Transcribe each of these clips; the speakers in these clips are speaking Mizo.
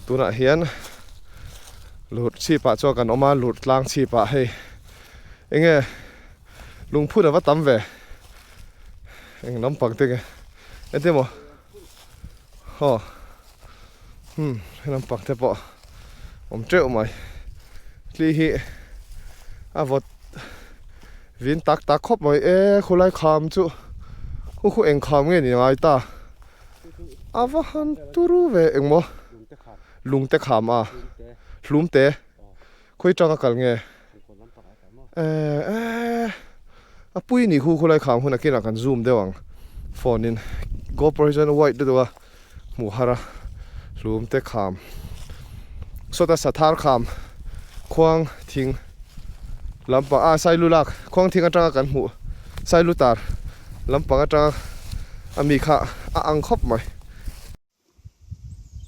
Tunah hian lurh chhipah chuan kan awm a, lurh tlang chhipah hei enge lungphun a va tam ve eng lampang te nge engtin emaw haw hmm he lampang te pawh awm teuh mai tli hi a vawt vin tak tak khawp mai e khulai kham chu khu khu eng kham nge ni ngai ta. A va han turu ve engmaw lungte kham a hlumte khawi tanga kal nge eh eh a pui ni khu khulai kham hun a kinah kan zoom deuh ang phone in gopro hi chuan a white lutuk a hmuh har a hlumte kham sawta sathar kham khuang thing lampang ah sailu lak khuang thing atanga kan hmuh sailu tar lampang atanga a mi kha a ang khawp mai.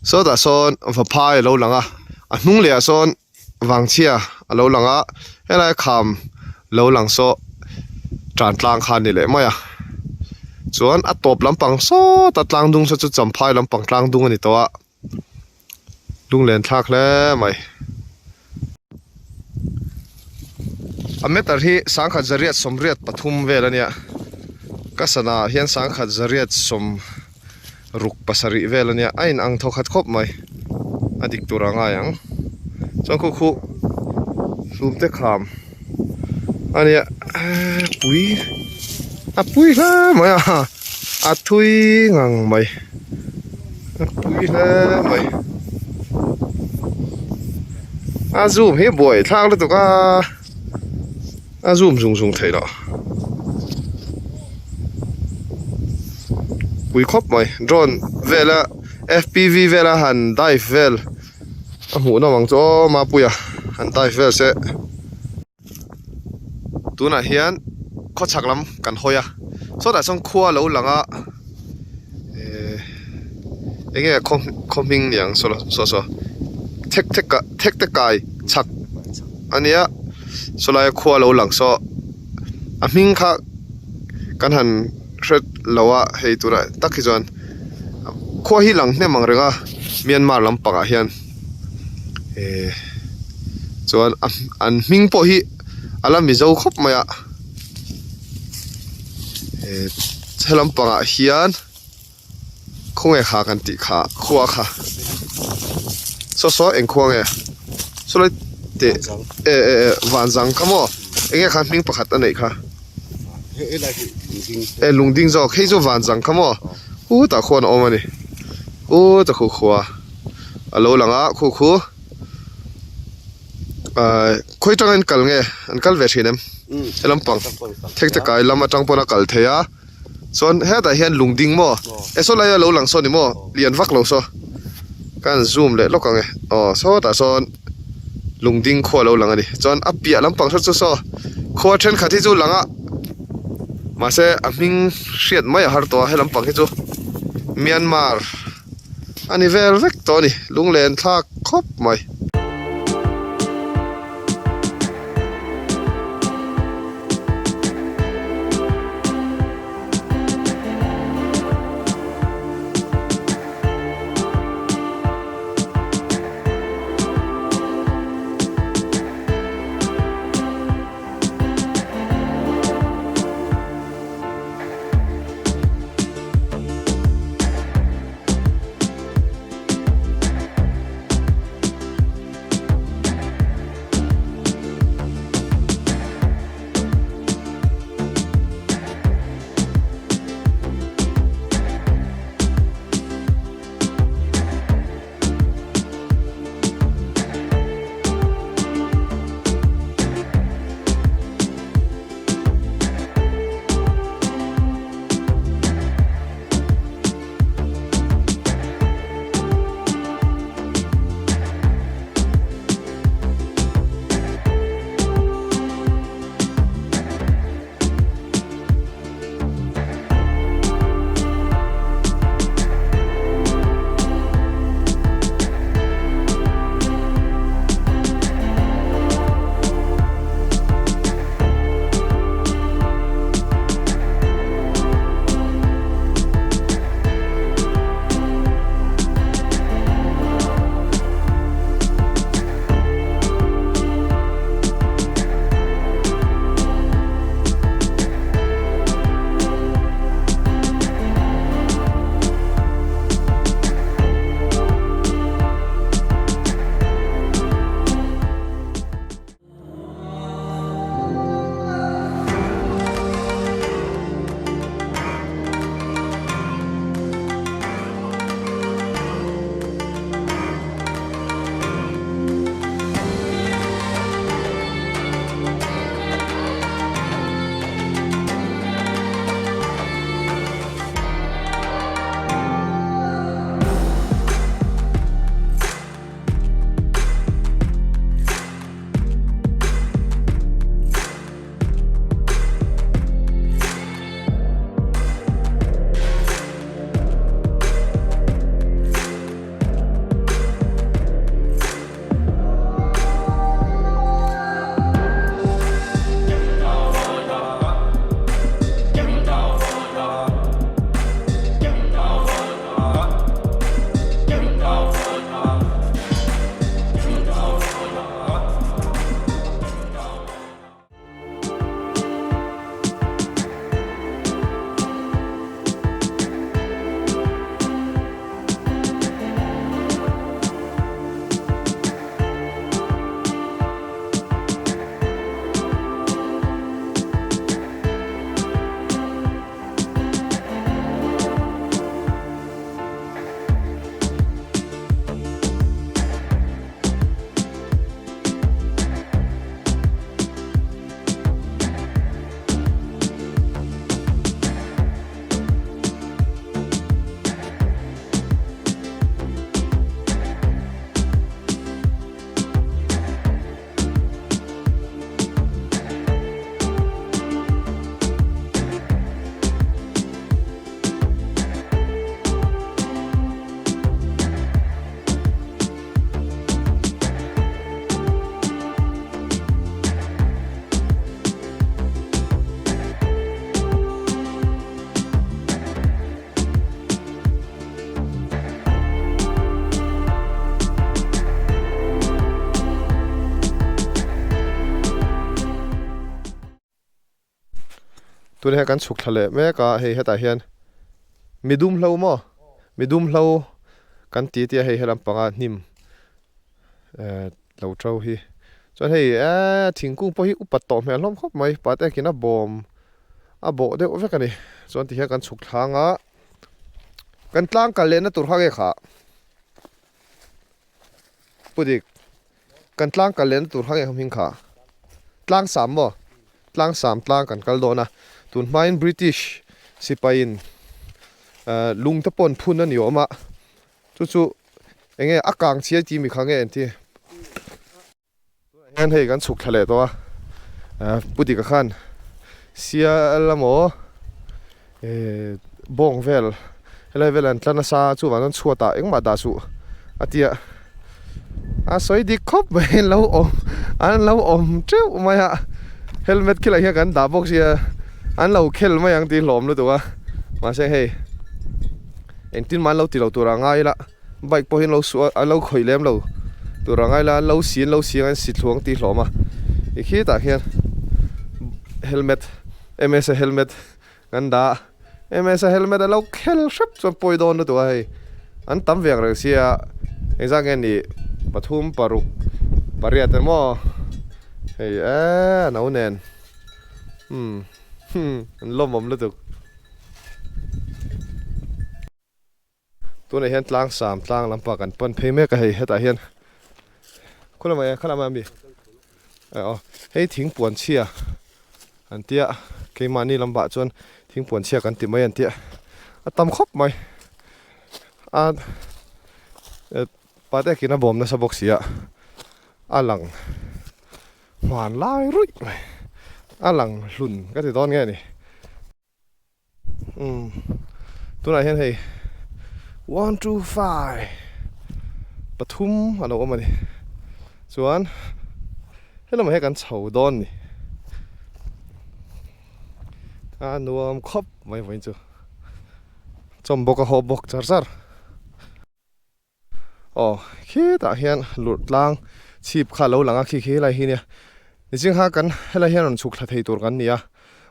Sawtah sawn vaphai a lo lang a, a hnung leh ah sawn vangchhia a lo lang a, helai kham lo lang saw tan tlang kha a ni leh mai a, chuan a tawp lampang sawta tlang dung saw chu champhai lampang tlang dung a ni tawh a. Lunglen thlak hle mai. A meter hi sangkhat zariat sawmriat pathum vel a nia. Ka sana ah hian sangkhat zariat sawm ruk pasarih vel a nia. A in ang thawkhat khawp mai. A dik tur a ngai ang. Chuan khu khu hlum te kham a nia. Pui a pui hle mai a. A thui ngang mai. A pui hle mai. A zoom hi buai thlak lutuk a. A zoom zung zung theih loh. Pui khawp mai. Drone vela F_P_V vela han dive vel a hmuh nawm ang chu aw Mapuia han dive vel se. Tunah hian khawchhak lam kan hawi a sawtah sawn khua a lo lang a ehh eng nge khaw khaw hming ni ang saw saw saw thek thek ah thek te kai chhak a nia saw laia khua a lo lang saw a hming kha kan han hre lo a hei tunah tak hi chuan khua hi lang hnem ang reng a Myanmar lampangah hian. Eh chuan a an hming pawh hi a la mizo khawp mai a eh he lampangah hian khawnge kha kan tih kha khua kha saw saw eng khua nge saw lai teh eh eh eh vanzang kha maw enge kha hming pakhat a neih kha eh lungding zawk hei chu vanzang kha maw hutah khuan a awm a ni hutah khu khua. A lo lang a khu khu ahh khawi tangin kal nge an kal ve thin em he lampang thek te kai lam atang pawn a kal thei a chuan hetah hian lung ding maw e saw lai a lo lang sawn ni maw lian vak lo saw ka han zoom leh lawk ang e aw sawtah sawn lung ding khua a lo lang a ni chuan a piah lampang saw chu saw khua thenkhat hi chu lang a mahse a hming hriat mai a har tawh a he lampang hi chu Myanmar. A ni vel vek tawh a ni, lunglen thlak khawp mai. Tunah hian kan chhuk thla leh mek a, hei hetah hian midum hlo maw midum hlo kan ti tia hei helam panga hnim eh lo to hi chuan hei eee thingkung pawh hi upat tawh hmel hlawm khawp mai pate a kina bawm a bawh deuh vek a ni chuan tihian kan chhuk thlang a kan tlang kal lehna tur kha nge khah. Pu Dik, kan tlang kal lehna tur kha nge hming kha? Tlang sam maw? Tlang sam tlang kan kal dawn a, tun hmain British sipaiin lung te pawh an phun a ni awm a, chu chu eng nge a kang chhiai tih mi kha nge an ti? Tunah hian hei kan chhuk thla leh tawh a, Pu Dika khan sial emaw bawng vel helai vel an tla nasa chuvang chuan chhuat ah engmah dah suh a ti a, a sawi dik khawp mai an lo awm an lo awm teuh mai a, helmet khilai hian kan dah bawk sia an lo khel mai ang tih hlawm lutuk a, mahse hei engtin mah an lo ti lo tur a ngai ila. Bike pawh hi an lo suh a, an lo khawih lem lo tur ang aila an lo si an lo si ang an si thluang tih hlawm a i khitah khian helmet M_S a helmet kan dah a M_S a helmet a lo khel hrep chuan pawi dawn lutuk a hei an tam ve ang reng sia engzah nge ni pathum paruk pariat emaw hei eee a no nen umm an lawmawm lutuk. Tunah hian tlang sam tlang lampang kan pan phei mek a hei hetah hian khaw lamah hian kha lamah ami aw hei thingpuan chhia an tia keimahni lambah chuan thingpuan chhia kan ti mai an tia a tam khawp mai a pate kina bawm nasa bawk si a a lang hmanlai ruih mai a lang hlun ka ti dawn nge ni. Umm tunah hian hei one two five pathum a lo awm a ni chuan helamah hian kan chho dawn a ni a nuam khawp mai vawiin chu chawm bawk a haw bawk char char. Aw khitah hian lurh tlang chhip kha a lo lang a khi khi helai hi nia niching kha kan helai hian rawn chhuk thla thei tur kan ni a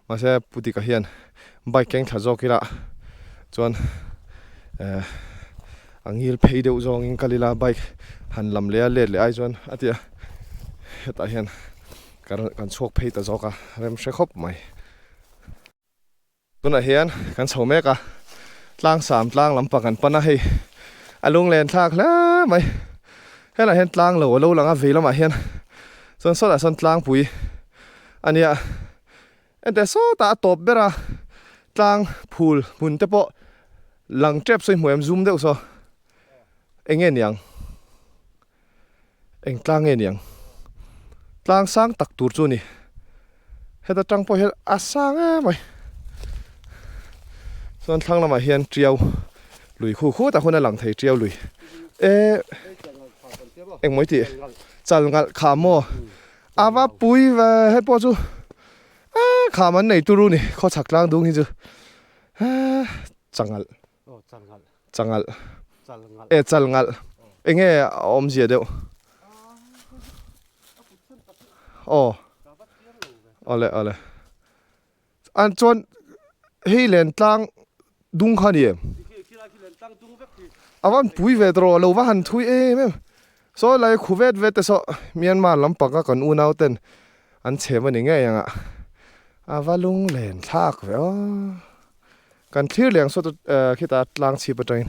mahse pu Dika hian bike keng thla zawk ila chuan eh a ngil phei deuh zawngin kal ila bike han lam leh a let leh ai chuan a ti a hetah hian kan chhuak phei ta zawk a rem hre khawp mai. Tunah hian kan chho mek a, tlang sam tlang lampang kan pan a hei a lunglen thlak hle mai. Helaiah hian tlang lo a lo lang a vei lamah hian chuan sawtah sawn tlangpui a nia. Enteh sawtah a tawp ber a tlang phul hmun te pawh lang tep saw i hmu em zoom deuh saw eng nge niang. Eng tlang nge niang? Tlang sang tak tur chu a ni. Heta tang pawh hian a sang em mai. Chuan thlang lamah hian tiau lui khu khut a hun a lang thei tiau lui. E engmaw i tih? Chal ngalh kha maw? A va pui ve hei pawh chu e kham an nei turu ni khawchhak tlang dung hi chu e changalh. Changalh. E chalngalh. Enge a awmzia deuh? Aw. Awle awle. An chuan hei len tlang dung kha ni em? A van pui ve tawh lo va han thui em em. Saw lai khu vet vet te saw Myanmar lampanga kan unau ten an chhem a ni ngei ang a. A va lunglen thlak ve aw. Kan thlir leh ang saw chu khitah tlang chhip atangin.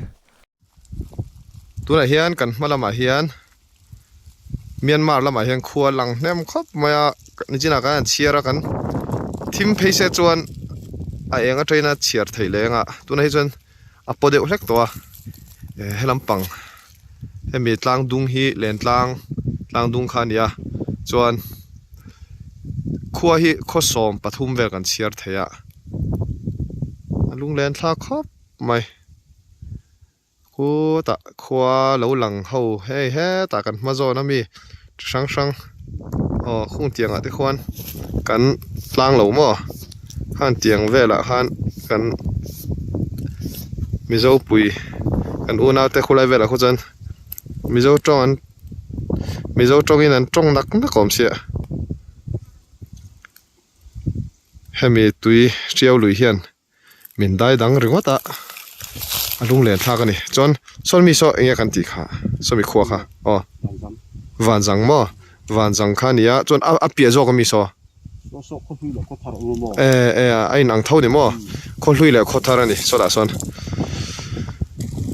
Tunah hian kan hma lamah hian Myanmar lamah hian khua lang hnem khawp mai a nichinah khan an chhiar a kan thim phei se chuan a eng atangin a chhiar theih leh eng a tunah hi chuan a paw deuh hlek tawh a helam pang hemi tlang dung hi len tlang tlang dung kha a ni a chuan khua hi khawsawm pathum vel kan chhiar thei a. A lunglen thlak khawp mai khutah khua lo lang ho hei hetah kan hma zawn ami chi hrang hrang aw khung tiang ah te khuan kan tlang lo maw khan tiang velah khan kan mizo pui kan unau te khulai velah khuan chuan mizo tawng an mizo tawngin an tawng nak nak awm sia. Hemi tui tiau lui hian min dai dang ringawt a a lunglen thlak a ni chuan sawn mi saw eng nge kan tih kha sawmi khua kha aw vanzang maw vanzang kha a ni a chuan a piah zawk ami saw e e a inang tho ni maw khawhlui leh khawthar a ni sawtah sawn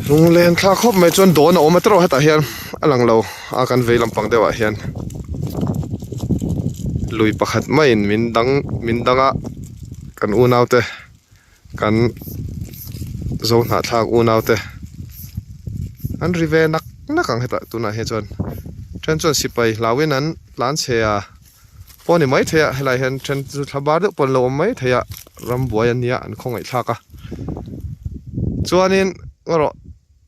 lunglen thlak khawp mai chuan dawn a awm a tawrh hetah hian a lang lo a kan vei lampang deuh ah hian lui pakhat maiin min dang min dang a. Kan unaute kan zo hnahthlak unaute an ri ve nak nak ang hetah tunah hian chuan then chuan sipai hlauhin an tlan chhe a pawh a ni maithei a helaiah hian then chu thla bar deuh pawh an lo awm maithei a rambuai an nia an khawngaih thlak a chuanin erawh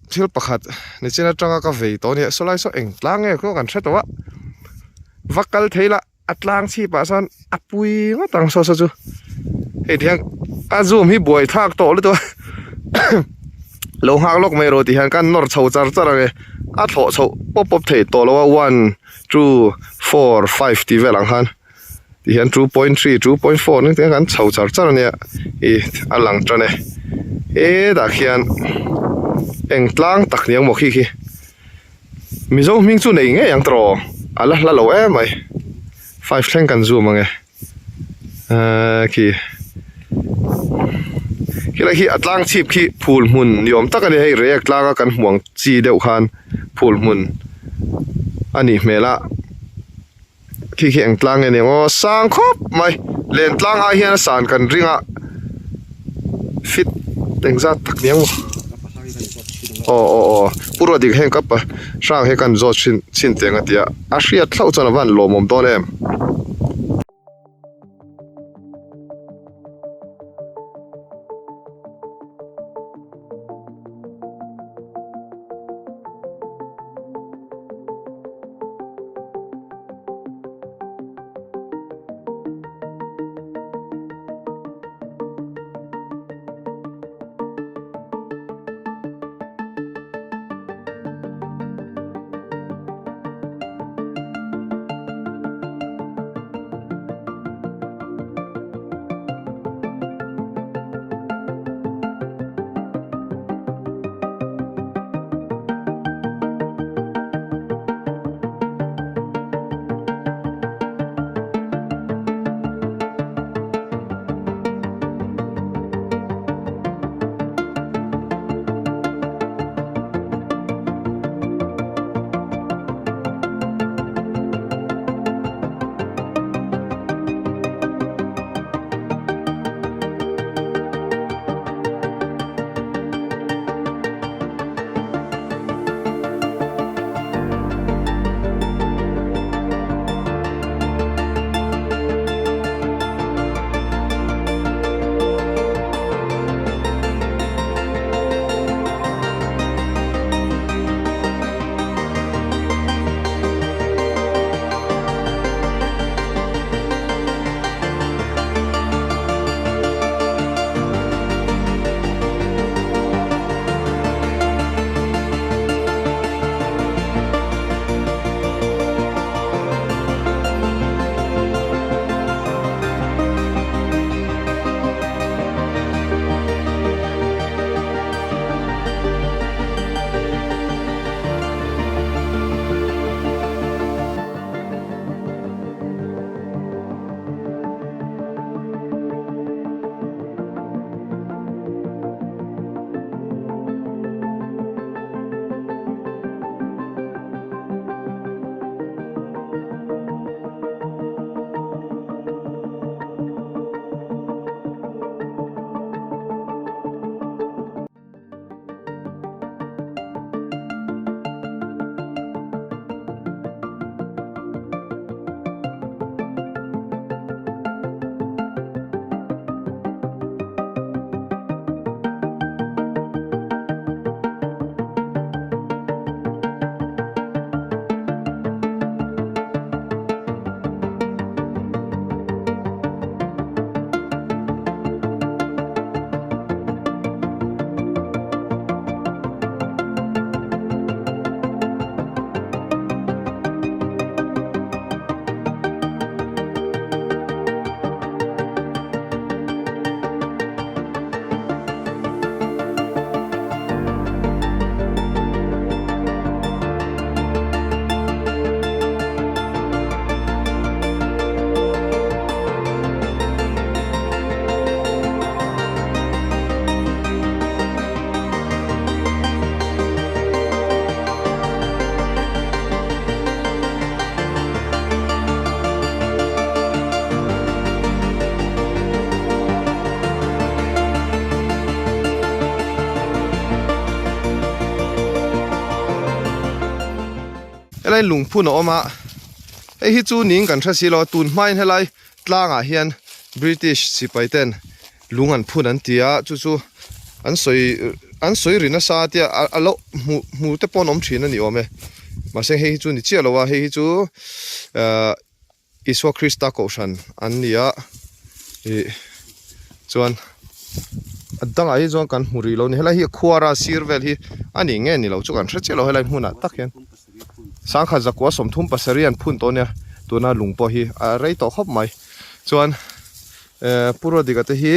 thil pakhat nichin atanga ka vei tawh a nia sawlai saw eng tlang nge khaw kan hre tawh a va kal thei lah. A tlang chhip ah sawn a pui ngawt ang saw saw chu hei ti hian a zoom hi buai thlak tawh lutuk a lo nghak lawk mai rawh ti hian kan nawr chho char char ang e a thlawh chhoh pawp pawp theih tawh lo a one two four five tih vel ang khan ti hian 2.3 2.4 nen te hian kan chho char char ania ih a lang tan e hetah khian eng tlang tak ni ang maw khi khi. Mizo hming chu nei ngei ang tawh a la hla lo em mai five thleng kan zoom ang e ahh khi khilai khi a tlang chhip khi phul hmun ni awm tak a ni hei reiek tlang a kan hmuh ang chi deuh khan phul hmun a nih hmel a khi khi eng tlang nge ni ang aw sang khawp mai len tlang ai hian a san kan ring a fit engzat tak ni ang maw aw aw aw pu ruat dik heng ka pa hrang hi kan zawt chhin chhin teng a tia a hriat thlauh chuan a van lawmawm dawn em. Helai lungphun a awm a, hei hi chu niin kan hre si lo a, tun hmain helai tlangah hian British sipai ten lung an phun an ti a, chu chu an sawi an sawi ri nasa a tia a lo hmu hmu te pawh an awm thin a ni awm e, mahse hei hi chu ni chiah lo a, hei hi chu ahh Isua Krista kohhran an ni a, ih chuan a dangah hi chuan kan hmu rih lo a ni, helai hi a khuara sir vel hi a nih nge ni lo chu kan hre chiah lo helai hmunah tak hian sangkhat zakua 37 an phun tawh a nia tuna lung pawh hi a rei tawh khawp mai chuan ehh Pu Ruatdika te hi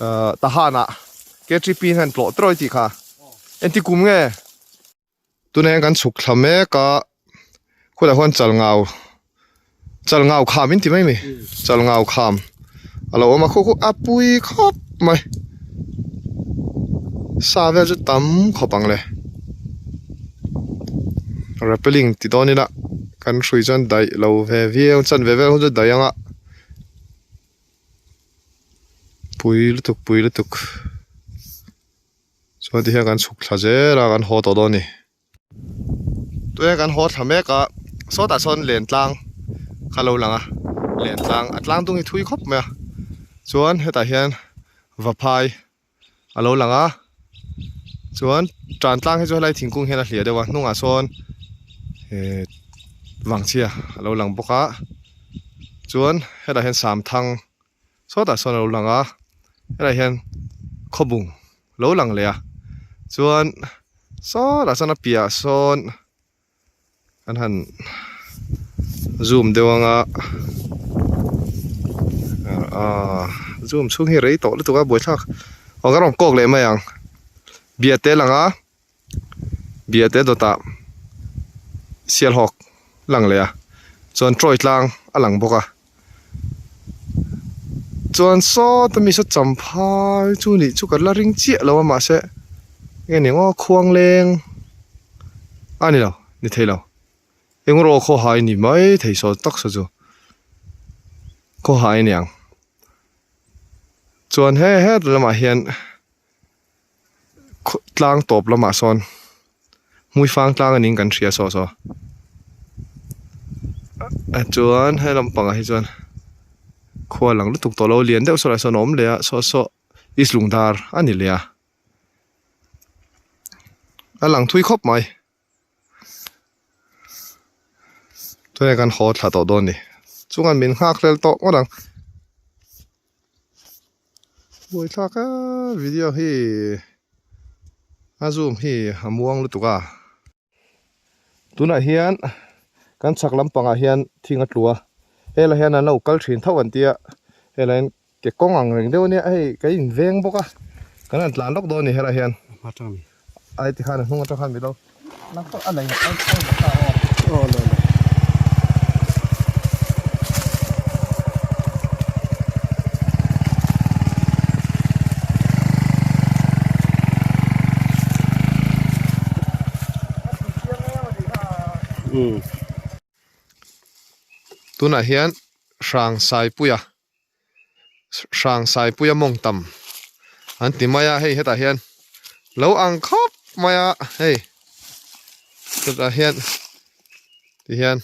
ahh Tahanah K3P hian tlawh trawih tih kha engti kum nge? Tunah hian kan chhuk thla mek a, khulah khuan chalngau chalngau kham in ti mai mi chalngau kham a lo awm a khu khu a pui khawp mai sa vel chu tam khawp ang le rappelling ti dawn ila kan hrui chuan daih lo ve viau chan ve vel hun chu daih ang a pui lutuk pui lutuk. Chuan tihian kan chhuk thla zel a kan haw tawh dawn a ni. Tunah kan haw thla mek a sawtah sawn len tlang kha lo lang a len tlang a tlang dung hi thui khawp mai a chuan hetah hian vaphai a lo lang a chuan tan tlang hi chu helai thingkung hian a hliah deuh a hnungah sawn eh vangchhia a lo lang bawk a chuan hetah hian samthang. Sawtah sawn a lo lang a helaiah hian khawbung lo lang leh a chuan sawtah sawn a piahah sawn an han zoom deuh ang a aaa zoom chhung hi rei tawh lutuk a buaithlak aw ka rawn kawk leh mai ang biate lang a biate dawtah sialhawk lang leh a chuan trawi tlang a lang bawk a. Chuan sawta mi saw champhai chu nih chu ka la ring chiah lo a mahse nge ni maw khuang leng a ni lo ni thei lo eng rawh khaw hai ni mai thei saw tak saw chu khaw hai a niang chuan he het lamah hian tlang tawp lamah sawn hmuifang tlang a niin kan hria saw saw chuan he lampangah hi chuan khua lang lutuk tawh lo lian deuh sawlai sawn a awm leh a saw saw east lungdar a ni leh a a lang thui khawp mai tunah kan haw thla tawh dawn a ni chungah min nghak hlel tawh ngawt ang. Buaithlak a video hi a zoom hi a muang lutuk a. Tunah hian kan chhak lampangah hian thing a tlu a, helai hian an lo kal thin tho an tia, helai hian ke kawng ang reng deuh a nia hei ka inveng bawk a, kan han tlan lawk dawn a ni helai hian. Ai ti khan a hnung atang khan mi lo lang tawh a lei a ta aw. Tunah hian hrang saipuia hrang saipuia mawng tam an ti mai a hei hetah hian lo ang khawp mai a hei chutah hian ti hian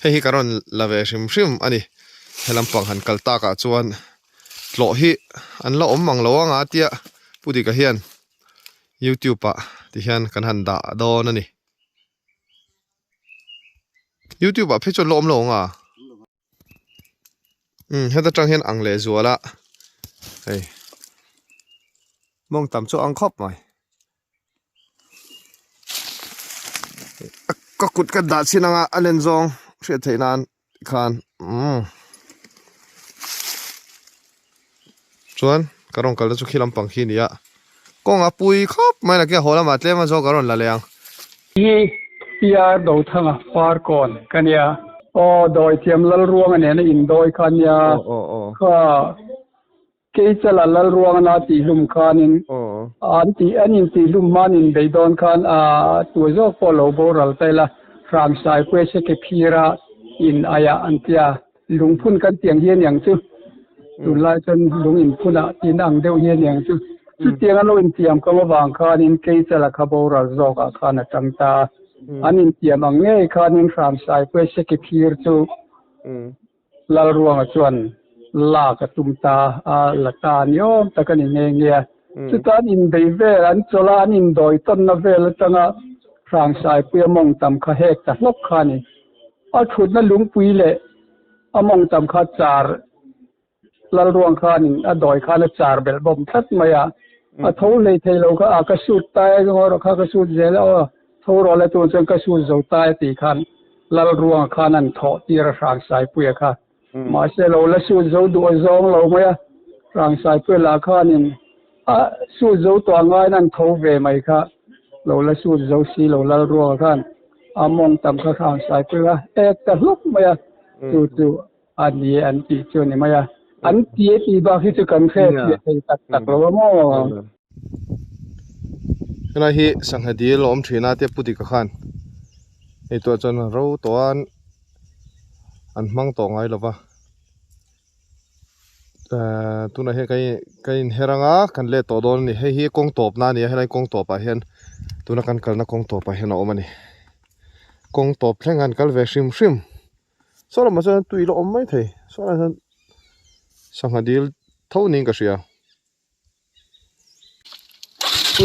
hei hi ka rawn la ve hrim hrim a ni he lampang han kal takah chuan tlawh hi an la awm mang lo ang a tia pu dika hian youtube ah ti hian kan han dah dawn a ni. Youtube ah phei chuan la awm lo ang a umm heta tang hian ang leh zual a hei mawng tam chu ang khawp mai ka kut ka dah chhin anga a len zawng hriat theih nan khan umm chuan ka rawn kalna chu khi lampang khi a ni a kawng a pui khawp mai a nakin a haw lamah tlem a zawk a rawn la leh ang. Hi PR Dothanga Farkawn ka nia. Aw Dawithiam Lalruanga nena indawi kha nia. Kha Keichala Lalruangana tihhlum khanin an tih an intihlum hman inbeidawn khan a tu zawk pawh lo boral ta ila Hramsai Puese ke phira in aiah an tia lungphun kan tiang hi aniang chu tunlai chuan lung inphunah tihna ang deuh hi aniang chu. Chutiang an lo intiam kam avang khanin Keichala kha boral zawkah khan a tang ta a. An intiam ang ngei khanin Hramsaipuia seki phir chu Lalruanga chuan lak a tum ta a, la ta ni awm tak a ni nghe nghe a. Chuta an inbei vel, an chawlh a, an indawi tawnna vel atanga Hrangsaipuia mawng tam kha hek ta hlawk kha a ni. A thutna lungpui leh a mawng tam kha char Lalruang khanin a dawi khan a char belh bawm tlat mai a, a tho hlei thei lo kha, a ka sut tai a rawh kha ka sut zel a aw, tho rawh le tun chuan ka sut zo tai a tih khan Lalruanga khan an thawh tir a Hrangsaipuia kha. Mahse lo la sut zo duh a zawng lo mai a, Hrangsaipuia lah khanin a sut zo tawh a ngaiin an tho ve mai kha, lo la sut zo si lo Lalruanga khan a mawng tam kha Hrangsaipuia kha ek ta hlawk mai a, chu chu A ni e an tih chu a ni mai a. An ti e tih bak hi chu kan hre fiah thei tak tak lo a maw? Helai hi sangha dil a awm thin a tia Pu Dika khan hei tuah chuan ro tawh a an hmang tawh ngai lo va ehh tunah hian kan inher ang a kan let tawh dawn a ni hei hi kawng tawp na a ni a helai kawng tawp ah hian tuna kan kalna kawng tawp ah hian a awm a ni kawng tawp thleng an kal ve hrim hrim. Saw lamah chuan tui la awm mai thei saw lai hian sangha dil tho niin ka hria.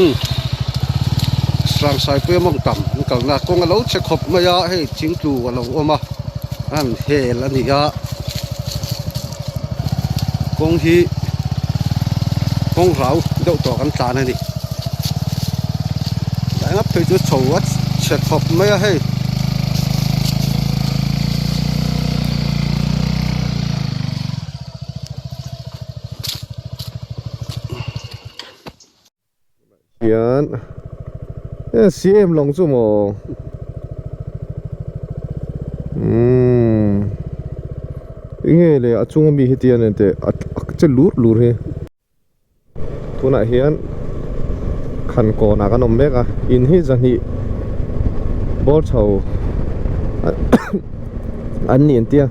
Umm Sangsaipui a mawng tam an kalna kawng a lo chhe khawp mai a hei thingtlu a lo awm a an hel a ni a kawng hi kawng rau deuh tawh kan tlan a ni tlai ngap phei chu chho a chhe khawp mai a hei. Hian e CM lawng chu maw umm enge le a chunga mi hi tian ente a che lur lur hi. Tunah hian khankawnah kan awm mek a in hi zahnih bawr chho an ni an tia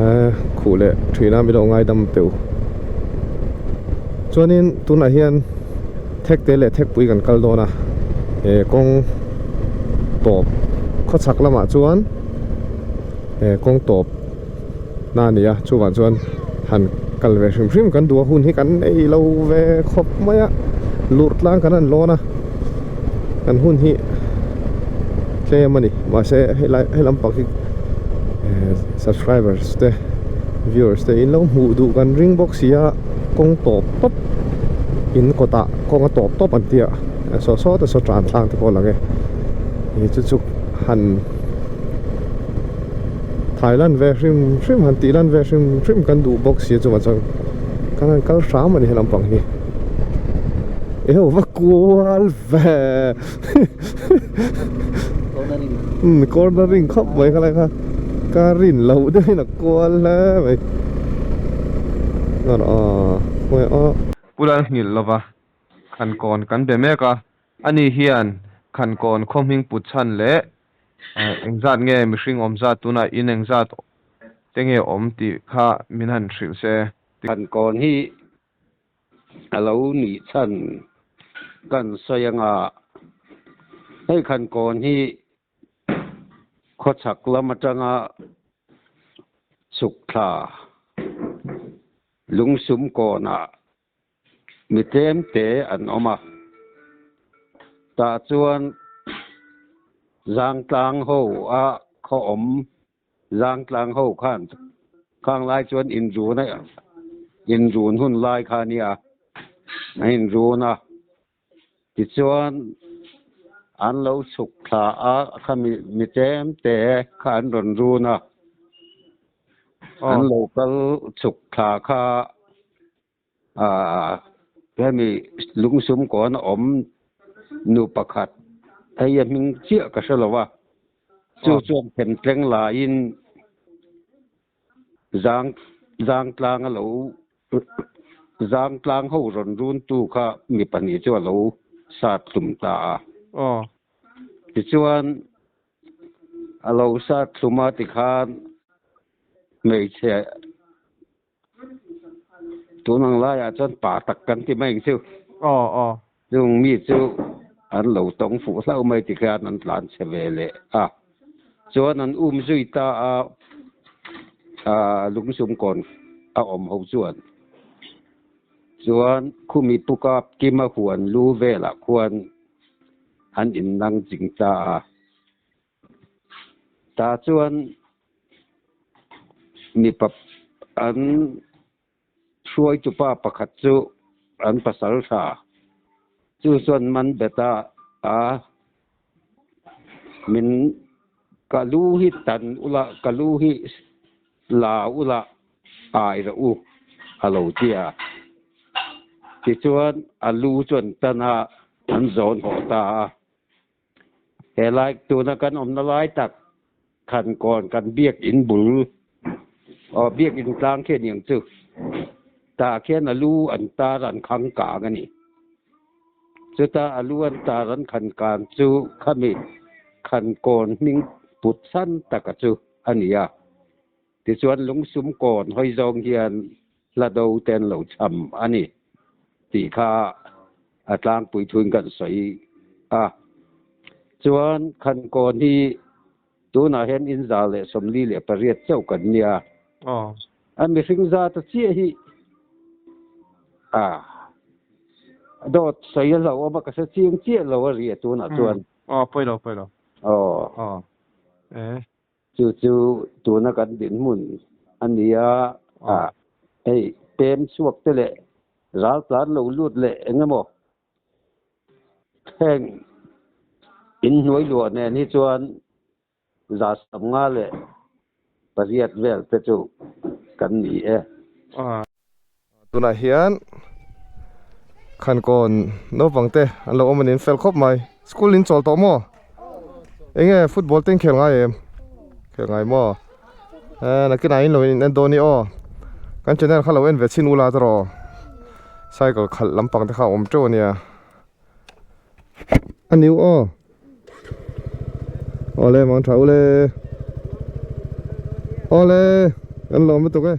ehh khuh leh thin a milo ngaidam teuh chuanin tunah hian thek te leh thek pui kan kal dawn a he kawng tawp khawchhak lamah chuan he kawng tawp. na a ni a chuvang chuan han kal ve hrim hrim kan duh a hun hi kan nei lo ve khawp mai a lurh tlang kan han lawn a kan hun hi tlem a ni mahse helai he lampang hi ehh subscribers te viewers te in lo hmuh duh kan ring bawk si a kawng tawp tawp in kawtah kawng a tawp tawp an tia saw saw te saw tan tlang te pawh a lang e ih chu chu han. Thailand ve hrim hrim han tih lan ve hrim hrim kan duh bawk sia chuvang chuan kan han kal hram a ni he lampang hi eho va kual ve umm cornering khawp mai kha lai kha ka rin loh deuhin a kual hle mai Pu Lalnghilh lova Khankawn kan be mek a ani hian Khankawn khaw hming put chhan leh Engzat nge mihring awm zat tunah in engzat te nge awm tih kha min han hrilh se. Khankawn hi a lo nih chhan kan sawi anga hei Khankawn hi khawchhak lam atanga chhuk thla lungsum kawnah Mi tlem te an awm a, tah chuan Zangtlang ho a khaw awm Zangtlang ho khan khang lai chuan inrun a inrun hun lai kha a nia, a inrun a, tichuan an lo chhuk thla a khami mi tlem te kha an rawn run a, an lo kal chhuk thla kha. Aaa hemi lungsum kawn a awm nu pakhat hei a hming chiah ka hre lo a, chu chuan themtleng laiin zang zangtlang a lo zangtlang ho rawn runtu kha mi pahnih chu a lo sat hlum ta a. Tichuan a lo sat hlum a tikhan hmeichhe. Tun ang laiah chuan pa tak kan ti mai ang chu. Aw aw. Chung mi chu an lo tawng fuh hlauh mai ti khian an tlan chhe ve leh a. Chuan an um zui ta a, lungsum kawn a awm ho chuan. Chuan khumi pukap kima huan lu velah khuan an innang ching ta a. Tah chuan mipa an hruaitupa pakhat chu an pasal tha chu chuan man bet a a min ka lu hi tan ula ka lu hi la ula ai rawh u a lo ti a. Tichuan a lu chuan tan a an zawn haw ta a. Helai tuna kan awmna lai tak Khankawn kan biakinn bul aw biakinn tlang khi a ni ang chu tah khian a lu an tar an khang kang a ni. Chuta a lu an tar an khan kang chu khami Khankawn hming put chhan taka chu a ni a. Tichuan lungsum kawn hawi zawng hian hla do te an lo cham a ni tih kha a tlangpui thuin kan sawi a. Chuan Khankawn hi tunah hian 148 chauh kan nia. A mihring zata chiah hi a dawt sawi a hlauhawm a, ka hre chiang chiah lo a ri a tunah chuan. Aw, pawi lo, pawi lo. Aw. Chu chu tuna kan dinhmun a ni a, hei pem chhuak te leh ral tlan lo lut leh eng emaw heng inhnuai luah nen hi chuan 158 vel te chu kan ni e. Tunah hian Khankawn naupang te an lo awm a niin fel khawp mai. School in chawl tawh maw? Enge football te in khel ngai em? Khel ngai maw? Eh nakinah in lo in en dawn i aw. Kan channel kha lo en ve chhin ula ta rawh. Cycle khalh lampang te kha a awm teuh a nia. A niu aw. Awle mang tha ule. Awle kan lawm lutuk e.